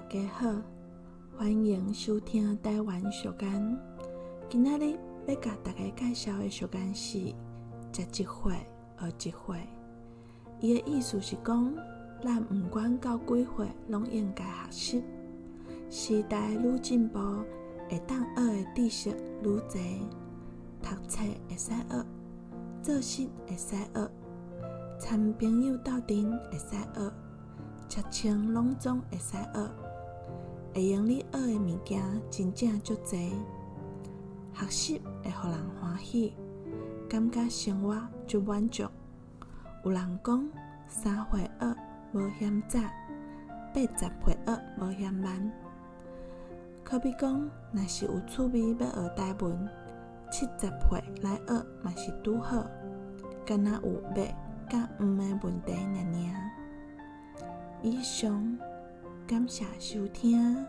家好，歡迎收聽台灣俗諳。今仔日欲共大家介紹的俗諳是“食一歲，學一歲”。伊的意思是講，咱毋管到幾歲，攏應該學習。時代愈進步，會當學的知識愈濟，讀冊會使學，做事會使學，參朋友鬥陣會使學，車穿攏總會使學。會用你學的物件真正足濟。學習會予人歡喜，感覺生活足滿足。有人講3歲學無嫌早，80歲學無嫌慢。可比講，若是有趣味欲學台文，70歲來學嘛是拄好，敢若有欲佮毋的問題爾爾。以上，感謝收聽。